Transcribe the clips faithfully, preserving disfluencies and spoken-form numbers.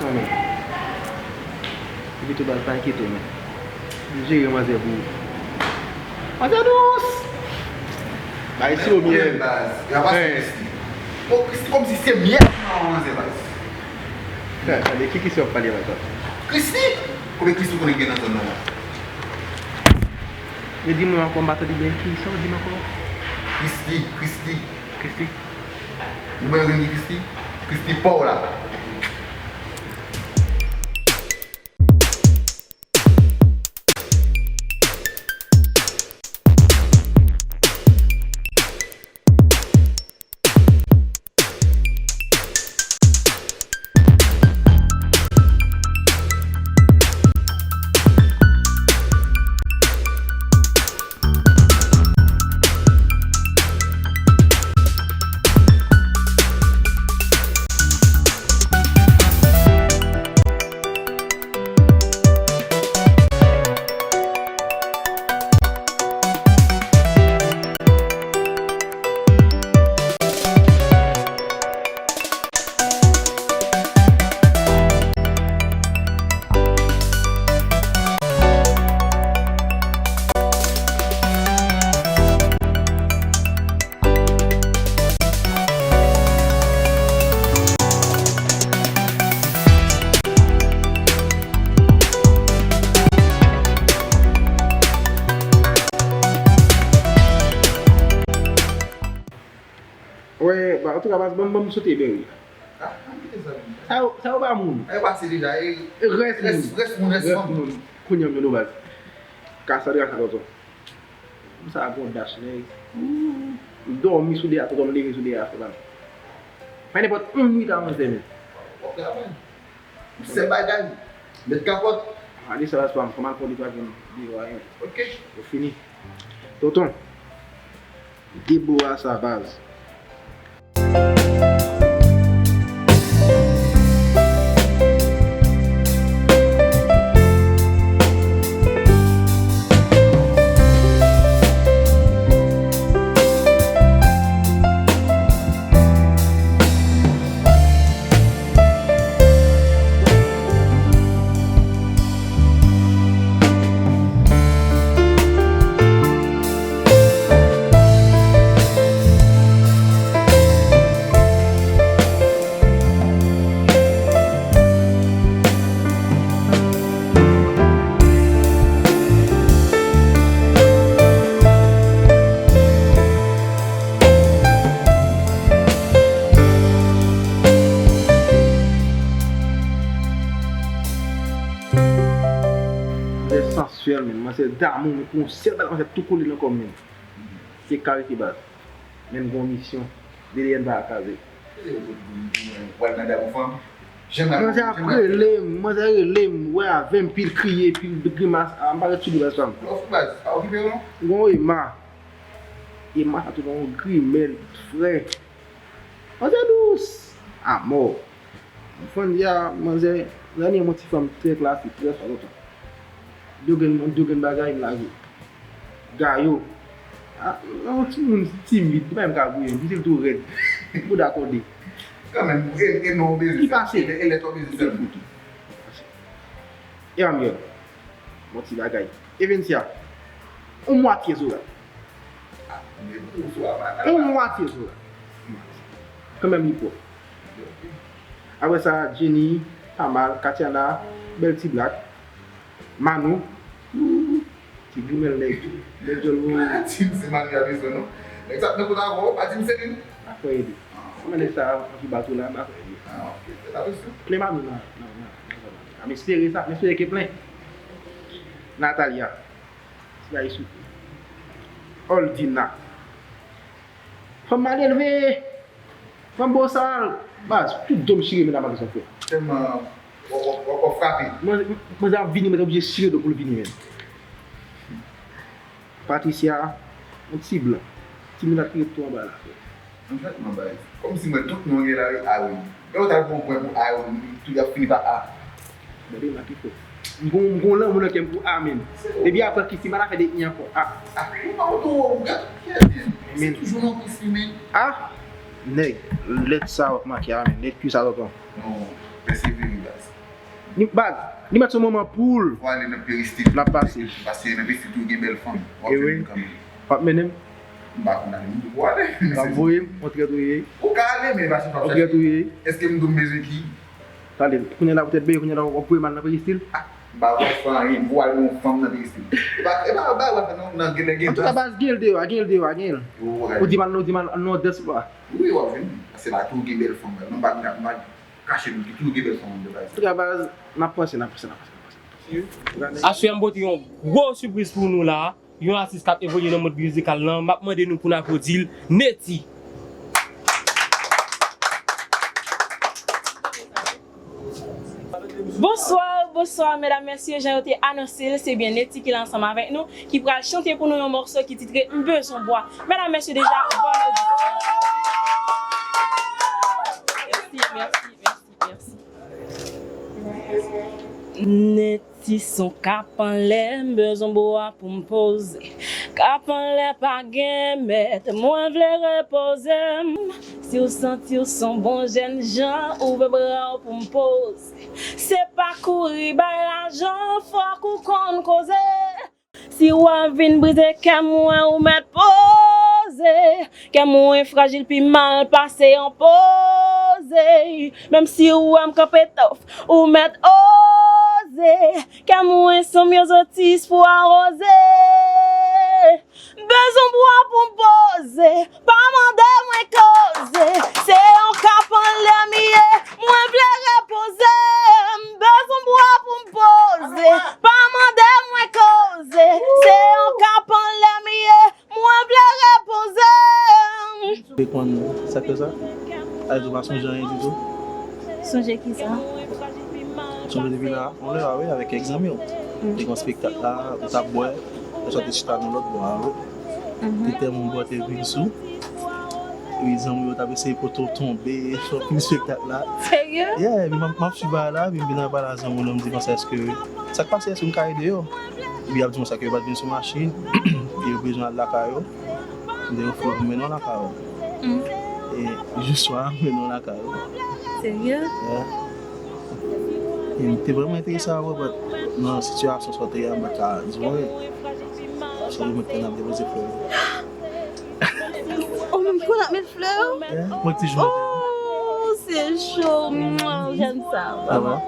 Mwen menm. Epi tou baz pa enkyete w, men. M jere manzè pou ou. Manzè dous! Bay sou mwen. Baz, y a pase Christy. Bon, Christy kòmsi se myèl ki nan manzè, baz. Tande, ki Christy w ap pale la, sa? Christy? Konbyen Christy w konnen gen nan zòn nan la? Redi mwen ankò, m pa tande byen. Kisa w di m ankò? Christy, Christy. Christy. Ou mwen gen Christy? Christy pa w la. Wè, ba, antouka, baz, ban m, ban m sote byen, wi. Ah, an kite sa, wi. Sa yo, sa yo pa moun. Sa yo pase deja, e rès moun. Rès, rès moun, rès fanm. Rès moun. Kounye a m jwenn ou, baz. Cassandra sa tonton. Sa gon dach, nèg. M dòmi sou de a, tonton, m leve sou de a, fè bal. Fè nenpòt yon nwit a manzè, men. W ap travay. Sèl bagay, met kapòt. A, li sa, baz pa m, fò m al fè yon netwayaj deyò a, wi. Ok. Yo fini. Tonton, Debora sa, baz. Manzè sansyèl, men. Manzè damou, men, pou yon sèl bagay, manzè tou kole nan kò m, men. Se karite, baz. Men m gen yon misyon. D D N pa ka kraze. Manzè ap rele m, manzè rele m, wè avè m, pil kriye, pil grimas. A, m pa ret sou li, baz pa m. Lè w fou, baz, pa okipe w, non. M gen yon Ema. Ema sa tou gon grimèl, frè. Manzè dous. Amò. Fò n di a, manzè, Rani yon ti fanm trè klasik, trè sa lontan. Dyogen, dyogen bagay, m lage. Gayo. A, yon timoun timid, li pa menm ka gouye, li tou rèd. Bouda kòde. Kanmenm, e, e non w bezwen. Ki pase? E, e lèt w bezwen sèlman. Emmanuel. Bon ti bagay. Evencia. Yon mwatye Zora. Yon mwatye Zora. Kanmenm li pwòp. Apre sa, Jenny, pa mal. Katiana, bèl ti blak. Manou, ti grimèl nèg. Bèl djòl ou. Pa di m se Manou y ap bezwen, non. Nèg sa ap nan kont avè w, pa di m se li, non. Pa kwè ede. Kòman nèg sa anvi bat ou la, pa kwè ede. Ah, ok. Fè ta presyon. Plen Manou nan, nan, nan, nan zòn nan. A, m espere sa, m espere ke plen. Natalia. Ti bagay sou. Oldina. Fanm malelve. Fanm bosal. Baz, tout do m chire, medam, ap bezwen fè. Tèlman w, w, w, w frape. Mwen, mwen ap vini, mwen te oblije chire do pou l vini, men. Patricia, yon ti blan. Ti milat ki ret tou anba la. Anfèt, mwen bay. Kòmsi mwen tout non gen la, wi, a wi. Lè w ta pran pwen pou a yo, tou y ap fini pa a. Gade, m ap pifò. M gon, m gon lanmou nan kè m pou a, men. Depi apre Christy, m pa ta fè de i ankò. A. A, ou pa oto, ou gade, kiyès li? Se toujou non Christy, men. A, nèg, lèt sa w ap make a, men. Lèt Q sa, tonton. Non, pèsevere, baz. Li, baz, li mèt se yon moman pou l. Fò ale nan peristil. L ap pase. Paske nan peristil tou gen bèl fanm. W ap jwenn kanmenm. W ap mennen m? M pa konn ale, m pou ale. W ap voye m, on trèt ou ye. Ou ka ale, men paske w ap chèche. On trèt ou ye. Èske m tou m bezwen ki? Tande, kounye a la poutèt beye, kounye a la w ap voye m al nan peristil? Ah, m pa wè fè anyen, m pou al yon fanm nan peristil. E pa, e pa, ba w ap fè non, nan gen, gen. Antouka, baz, gen l deyò a, gen l deyò a, gen l. Ou di m al, ou di m al, al nan dance floor a. Wi, w ap jwenn. Paske la tou gen bèl fanm, non, m pa, m pa kache m, ki tou gen bèl fanm anndan, baz. Antouka, baz, n ap panse, n ap panse, n ap panse, n ap panse, n ap panse. Aswè a m pote yon gwo sipriz pou nou la. Yon atis k ap evolye nan mond mizikal lan, m ap mande nou pou n aplodi l, Netty. Bonswa, bonswa, medam, mesye, jan yo te anonse l, se byen Netty ki la ansanm avèk nou, ki pral chante pou nou yon mòso ki titre M bezwen bwa. Medam, mesye, deja, bòn odisyon. Mèsi, mèsi, mèsi, mèsi. Netty s on kap anlè, m bezwen bwa pou m poze. Kap anlè pa gen mèt, mwen vle repoze m. Si w santi w s on bon jènjan, ouvè bra w pou m poze. Se pa kouri bay lajan, fòk ou konn koze. Si w ap vin brize kè mwen, ou mèt poze. Kè mwen frajil pi mal pase yon poze. Menm si w wè m kanpe tough, ou mèt oze. Kè mwen s on myozotis pou awoze. M bezwen bwa pou m poze. Pa mande mwen koze. Se yon kap anlè m ye. Mwen vle repoze. M bezwen bwa pou m poze. Pa mande mwen koze. Se yon kap anlè m ye. Mwen vle repoze. Te konn sa k fè sa? Sa vle di w pa sonje anyen ditou? Sonje kisa? Sonje depi la, on lè a, wi, avèk kèk zanmi w. Te gen yon spektak la, ou t ap bwè, lè sa w te chita nan lòt bò a, wi. Te tèlman bwè, te vin sou. Epi zanmi yo t ap eseye pote w tonbe, fè w fini spektak la. Serye? Yeah, epi m ap, m ap swiv bagay la, epi m vin ap pale a zanmi w lan, m di konsa, èske, sa k pase, èske m ka ede yo? Epi y ap di konsa ke yo pa t vin sou machin, e yo bezwen al lakay yo. M te ofri w pou m mennen w lakay ou. E jis swa, m mennen w lakay ou. Serye? Yeah. E m te vrèman enterese avè w, but nan sitiyasyon sa w te ye a, m pa t ka di w anyen. Se ou menm ki konn ap depoze flè yo. Ou menm ki konn ap met flè yo? Yeah, mwen ki te jwenn. Oh, c'est chaud. Mwa, j'aime ça, vraiment.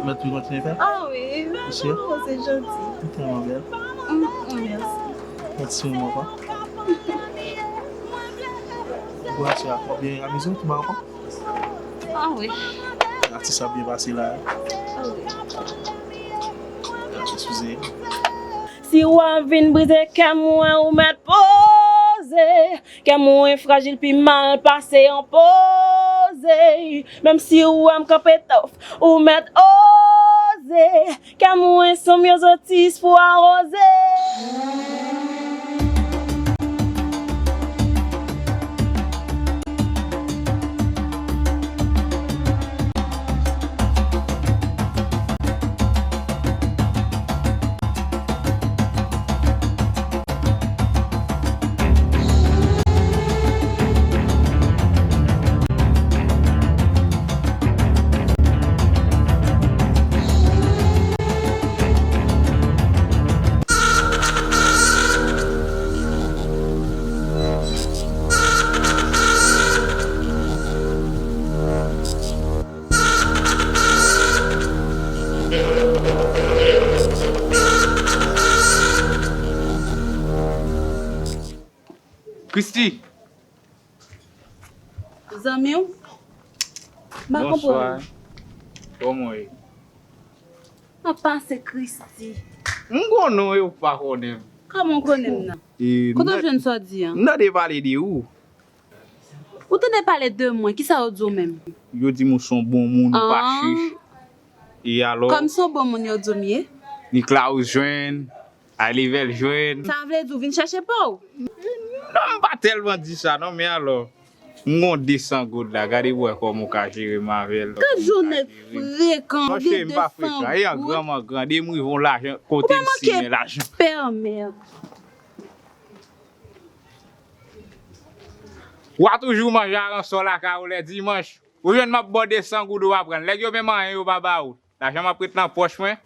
Mwen tou kontinye fè? Ah wi. Ou sure? Oh, c'est gentil. Ou tèlman bèl. Mm, mm, merci. Mèsi yon moman ankò. Bon, se a, w ap byen amize w, tou ba ankò. Ah wi. Atis ap byen pase la. Ah wi. Atis, eskize. Si w ap vin brize kè mwen, ou mèt poze. Kè mwen frajil pi mal pase yon poze. Menm si w wè m kanpe tough, ou mèt oze. Kè mwen s on myozotis pou awoze. Christy! Zanmi w? M pa konprann. Bonswa. Kòman w ye? M ap pase Christy. M gon non e w pa konnen m. Kòman w konnen m nan? Kote w jwenn sa w di a? M tande pale de ou. Ou tande pale de mwen, kisa yo di w menm? Yo di m ou s on bon moun, ou pa chich. E alò? Kòm s on bon moun yo di w m ye? Niklaus jwenn, Alivel jwenn. Sa vle di w vin chèche pa w? Non, m pa tèlman di sa non, men alò, m gon de san goud la, gade pou wè kòman w ka jere m avè l. Gad jan w nèg frekan, de san goud. Non, cheri, m pa frekan. E an gran m an gran, de m rive yon lajan, kote m simen lajan. Ou pa manke pè, mèd. W a toujou manje aransò lakay ou lè dimanch. Ou jwenn m ap ba w de san goud ou pa pran l. Nèg yo menm anyen yo pa ba ou. Lajan m ap ret nan pòch mwen.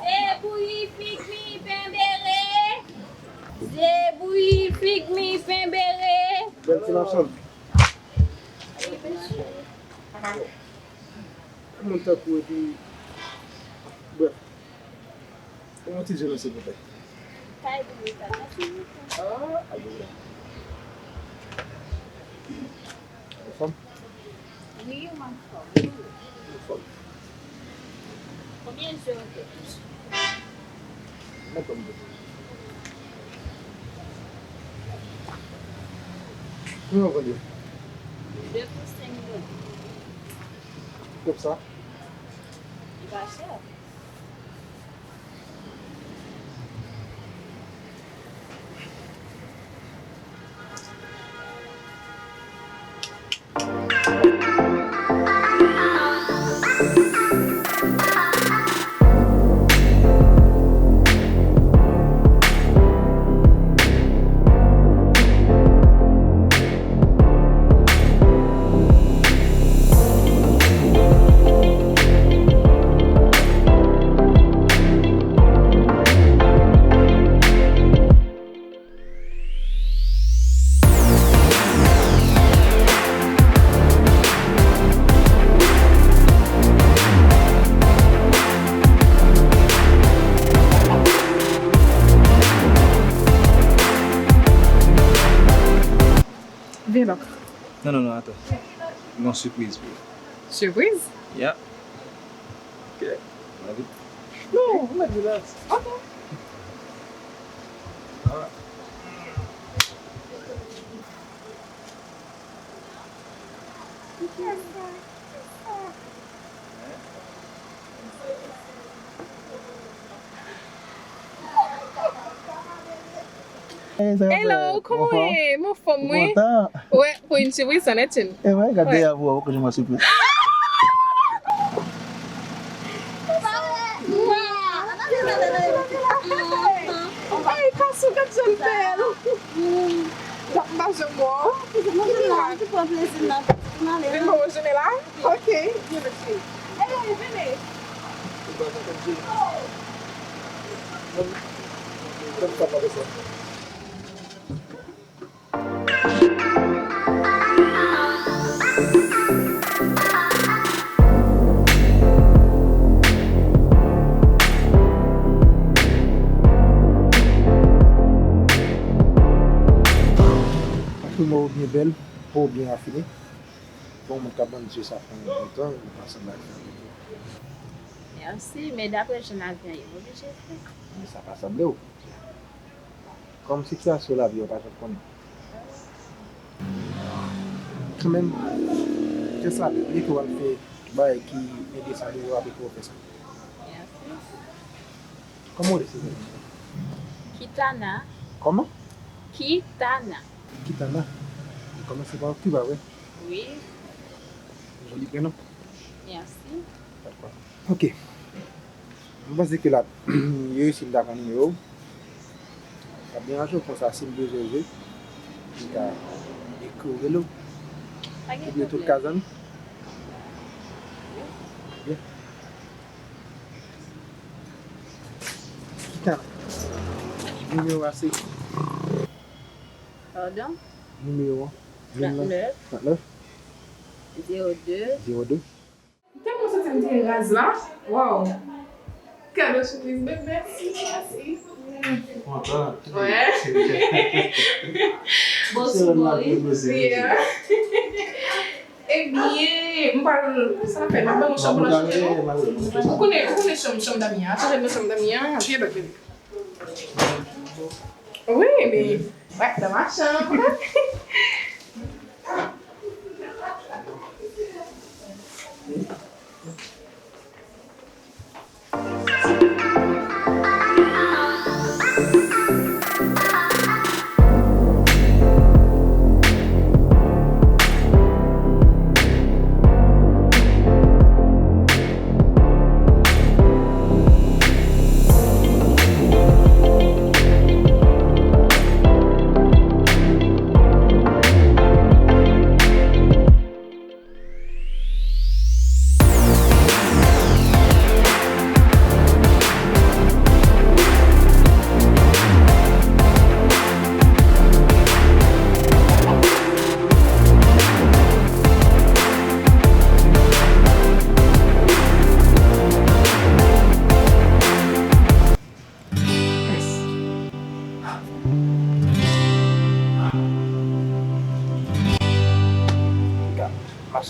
Zebouyi fig mi penbere. Zebouyi fig mi penbere. Bèl ti machann. Moun tankou epi, brèf. Yon ti je nou, silvouplè. Kay pou mwen sa, mèsi. Ah, ayo. Anfòm? Wi, m anfòm. Anfòm. Konbyen je ou te? Mwen konn de. Konbyen w vann yo? De pou senk dola. Kòb sa? Li pa chè. Vin la. Non, non, non, atann. Gon sipriz pou ou. Sipriz? Yeah. Ok. Love it. No, I'm not relax. Ok. Hello, kòman w ye? Mwen anfòm, wi. Wè, pou yon sipriz, c'en est une. E wè, gade a pou ou, kòman sipriz. Ey, Kasou, gad jan l bèl. M pa janm wè w. Vin pran plezi nan, vin ale. Vin pran plezi la? Ok. Ey, vini. Paske mò w byen bèl, po w byen rafine. Bon, moun k ap vann je sa pran yon bon tan, yo pa sanble ak sa. Mèsi, men daprè jan lavi an ye, m oblije fè. Men sa pa sanble w. Kòm sitiyasyon lavi a, w pa janm konnen. Kanmenm, fè sa, bliye ke w al fè bagay ki enteresan, bliye w ape pou w fè sa. Mèsi. Kòman w rele, silvouplè? Kitana. Kòman? Kitana. Kitana. Li kòmanse pa Q, pa vre? Wi. Joli prenon. Mèsi. Dakò. Ok. Mwen panse ke l ap, yo resi m ta pran nimewo w. L ap deranje w konsa si m bezwen w vre. M ka ekri w, rele w. Pa gen pwoblèm. Epi tout ka zanmi. Byen. Kika. Nimewo a se. Pardon? Nimewo an. Trannèf. Trannèf. Zewo de. Zewo de. M tèlman santi m te raz la. Waw. Kado sipriz, bebe, mèsi, mèsi. Kontan. Wè. Bon, sou bò, wi. Yeah. Ebyen, m pral, sa n ap fè, m ap ban nou chanm pou n ap chanje, non? Ou konnen, ou konnen chanm, chanm Dami an. Chanje nan chanm Dami an, antre donk, bebe. Wi, men, wè, dans ma chambre.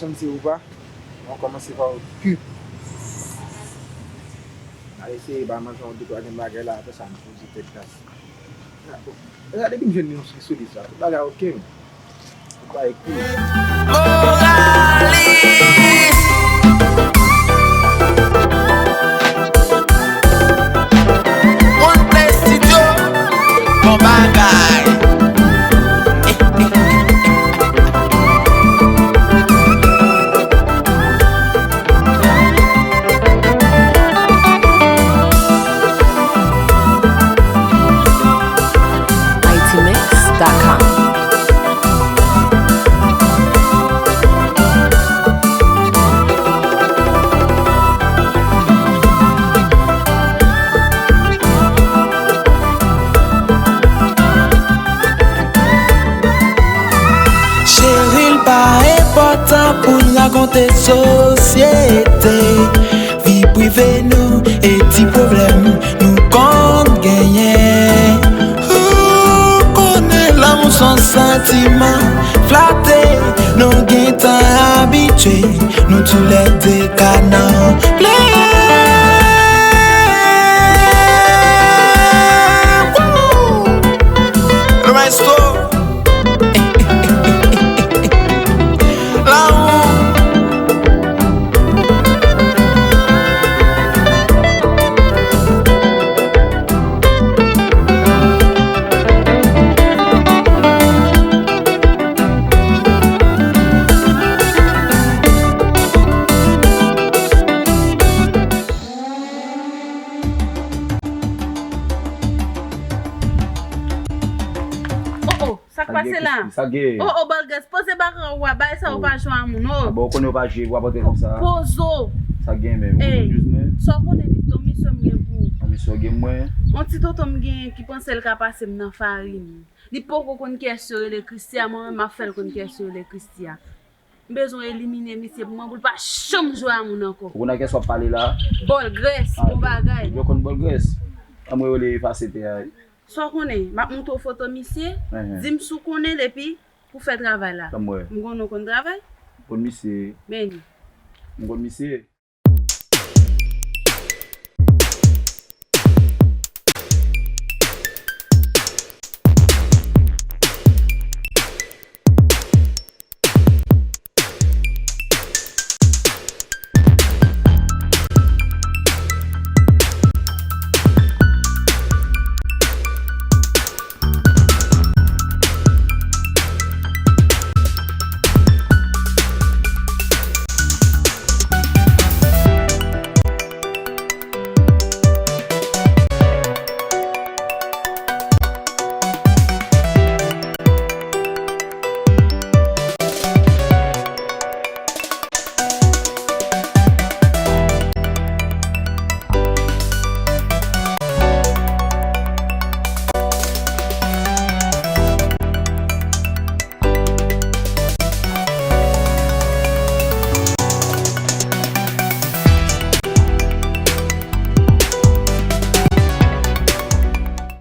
Konn si ou pa, mwen kòmanse pa ou pi. N a eseye ba manje yon de twa grenn bagay la, apre sa, m poze tèt la. Sa depi m jwenn li yon sou li sa, tout bagay oke, men. Ou pa ekri. Moralis! One Play Studio, bon bagay. Mighty Mix dot com. Cheri, l pa enpòtan pou n rakonte sosyete, vi prive nou e ti pwoblèm nou konn genyen. Ou konnen lanmou s on santiman flate, nou gentan abitye, nou toulède ka nan plen. Woo! Le maestro. Oh, oh. Sa k pase la? Sa gen? Oh, oh, Bòlgrès, poze baka w a, bagay sa yo pa jwe a moun, oh. Ah bon, ou konnen yo pa jwe, w ap antre konsa. Poze w. Sa gen menm, ou konn jis mwen. Sa w konnen, Victor, misye m gen pou ou. Ah, misye w gen mwen. Yon ti tonton m genyen ki panse l ka pase m nan farin. Li poko konn kiyès yo rele Christian, mwen menm m ap fè l konn kiyès yo rele Christian. M bezwen elimine misye pou mwen, pou l pa janm jwe a moun ankò. Ou konn a kiyès w ap pale la? Bòlgrès, bon bagay. Yo konn Bòlgrès. Ann mwen rele efase tè a. Sa w konnen, m ap montre w foto misye, di m si w konnen l epi pou fè travay la. Ban m wè. M konnen w konn travay. M konn misye. Men li. M konn misye.